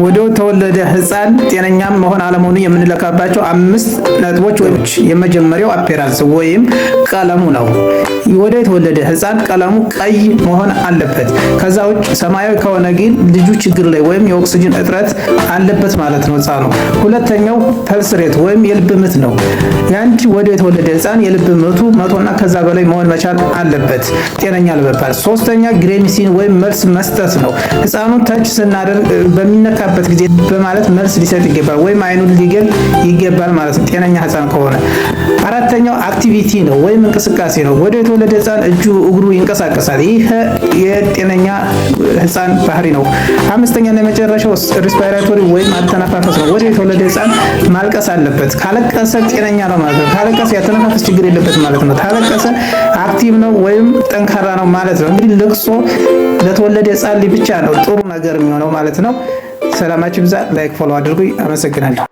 ወዲያው የተወለደ ህፃን ጤነኛ መሆን አለመሆኑ የምንለካባቸው አምስት ነጥቦች ወይም የመጀመሪያው appearance ወይም ቀለሙ ነው። ወዲያው የተወለደ ህፃን ቀለሙ ቀይ መሆን አለበት። ከዛ ውጭ ሰማያዊ ከሆነ ግን ልጁ ችግር ላይ ወይም የኦክስጅን እጥረት አለበት ማለት ነው ህፃኑ። ሁለተኛው pulse rate ወይም የልብ ምት ነው። የአንድ ወዲያው የተወለደ ህፃን የልብ ምቱ 100 እና ከዛ በላይ መሆን መቻል አለበት ጤነኛ ለመባል። ሶስተኛ grimacing ወይም መልስ መስጠት ነው። ህፃኑን touch ስናደርግ በሚነካበት ጊዜ በማለት መልስ ሊሰጥ ይገባል፣ ወይም አይኑን ሊገልጥ ይገባል ማለት ነው ጤነኛ ህፃን ከሆነ። አራተኛው activity ነው ወይም እንቅስቃሴ ነው። ወዲያው የተወለደ ህፃን እጁ እግሩ ይንቀሳቀሳል። ይህ የጤነኛ ህፃን ባህሪ ነው። አምስተኛና የመጨረሻው respiratory ወይም አተነፋፈስ ነው። ወዲያው የተወለደ ህፃን ማልቀስ አለበት። ካለቀሰ ጤነኛ ነው ማለት ነው። ካለቀሰ ያተነፋፈስ ችግር የለበት ማለት ነው። ካለቀሰ active ነው ወይም ጠንካራ ነው ማለት ነው። እንግዲህ ልቅሶ ለተወለደ ህፃን ልጅ ብቻ ነው ጥሩ ነገር የሚሆነው ማለት ነው። ሰላማችሁ ይብዛ። Like, follow አድርጉኝ። አመሰግናለሁ።